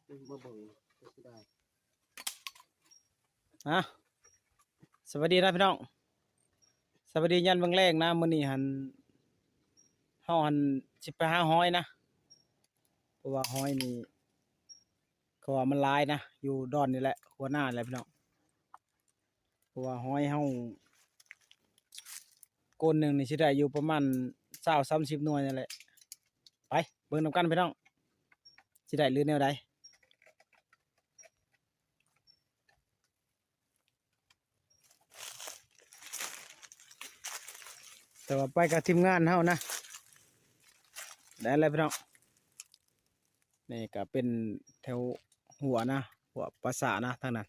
ມາເບິ່ງ ເສຍດາຍ. ຮະ ສະບາຍດີນະພີ່ນ້ອງ ສະບາຍດີຍາມແລງໆນະ. ມື້ນີ້ຫັ້ນ ເຮົາຫັ້ນຊິໄປຫາຫອຍນະ ເພາະວ່າຫອຍນີ້ ເຂົາວ່າມັນຫຼາຍນະ ຢູ່ດອນນີ້ແຫຼະ ຫົວນານີ້ແຫຼະພີ່ນ້ອງ. ເພາະວ່າຫອຍເຮົາ ໂກນໜຶ່ງນີ້ຊິໄດ້ຢູ່ປະມານຊາວສາມສິບໜ່ວຍນີ້ແຫຼະ. ໄປເບິ່ງນຳກັນພີ່ນ້ອງ ຊິໄດ້ຫຼືແນວໃດ. ແຕ່ວ່າໄປກັບທີມງານເຮົານະ ໄດ້ແລ້ວພີ່ນ້ອງ. ນີ້ກະເປັນແຖວຫົວນະ ຫົວປາສາດນະ ທາງນັ້ນ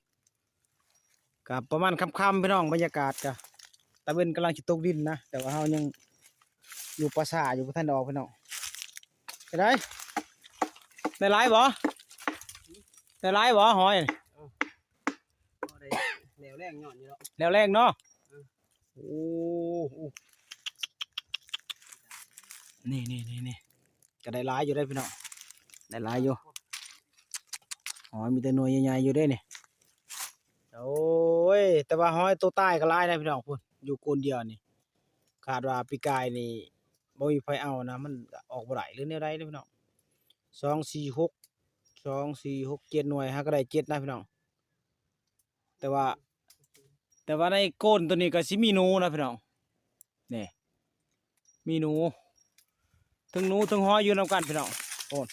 ກະປະມານຄ່ຳໆພີ່ນ້ອງ. ບັນຍາກາດກະ ຕາເວັນກຳລັງຊິຕົກດິນນະ ແຕ່ວ່າເຮົາຍັງຢູ່ປາສາດຢູ່ ບໍ່ທັນອອກພີ່ນ້ອງ. ເປັນໃດ ໄດ້ຫຼາຍບໍ່? ໄດ້ຫຼາຍບໍ່ຫອຍ? ພໍໄດ້ແລ້ວແລງຍ້ອນຢູ່ດອກ ແລ້ວແລງເນາະ. ເອີ ໂອ້ ໂອ້ ນີ້ໆໆໆ ກໍໄດ້ຫຼາຍຢູ່ເດ້ພີ່ນ້ອງ ໄດ້ຫຼາຍຢູ່. ໂອ້ຍ ມີແຕ່ໜ່ວຍໃຫຍ່ໆຢູ່ເດ້ນີ້. ໂອ້ຍ ແຕ່ວ່າຫອຍໂຕຕາຍກໍຫຼາຍນະພີ່ນ້ອງ ພຸ້ນ ຢູ່ໂກນດຽວນີ້. ຄາດວ່າປີກາຍນີ້ບໍ່ມີໃຜເອົານະ ມັນກໍອອກບໍ່ໄດ້ ຫຼືແນວໃດເດ້ພີ່ນ້ອງ. ສອງ ສີ່ ຫົກ ສອງ ສີ່ ຫົກ ເຈັດໜ່ວຍ ຫາກໍໄດ້ເຈັດນະພີ່ນ້ອງ. ແຕ່ວ່າ ແຕ່ວ່າໃນໂກນໂຕນີ້ກໍຊິມີໜູນະພີ່ນ້ອງ. ນີ້ ມີໜູ ທັງໜູທັງຫອຍຢູ່ນຳກັນພີ່ນ້ອງ. ໂອ້ຍ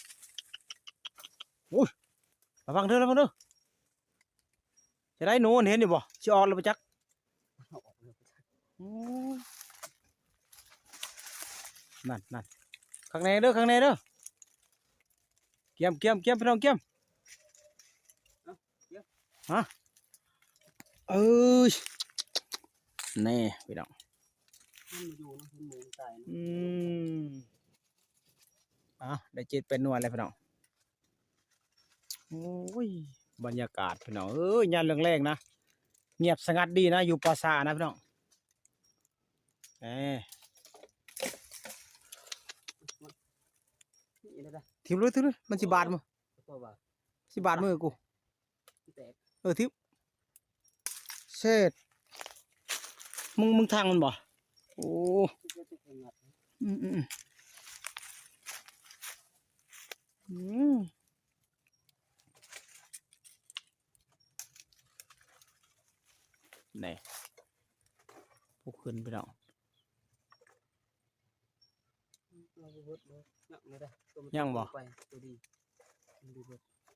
ໂອ້ຍ ລະວັງເດີ ລະວັງເດີ. ຈະໄດ້ໜູ ເຫັນຢູ່ບໍ່? ຊິອອກແລ້ວບໍ່ຈັກ. ໂອ້ຍ ນັ້ນໆ ຄັກແນ່ເດີ ຄັກແນ່ເດີ. ກຽມ ກຽມ ກຽມ ພີ່ນ້ອງ ກຽມ. ຮະ ເອີຍ ແນ່ພີ່ນ້ອງ ມັນຢູ່ນຳເພິ່ນ ໝູມັນຕາຍນະ. ອືມ ອ່ະ ໄດ້ເຈັດແປດໜ່ວຍແລ້ວພີ່ນ້ອງ. ໂອ້ຍ ບັນຍາກາດພີ່ນ້ອງເອີຍ ຍາມແລງໆນະ ງຽບສະຫງັດດີນະ ຢູ່ປ່າຊ້ານະພີ່ນ້ອງ. ເອີ ຖິ້ມເລີຍ ຖິ້ມເລີຍ ມັນຊິບາດມື ຊິບາດມືກູ. ແຕກ ເອີ ທິບເສດ ມຶງ ມຶງທາງມັນບໍ່? ໂອ້ ອືມ ອືມ ອືມ ອືມ ນີ້ ຜູ້ຂຶ້ນພີ່ນ້ອງ. ຍັງບໍ່? ໄປ ຕົວດີ ມັນດີເບິດ.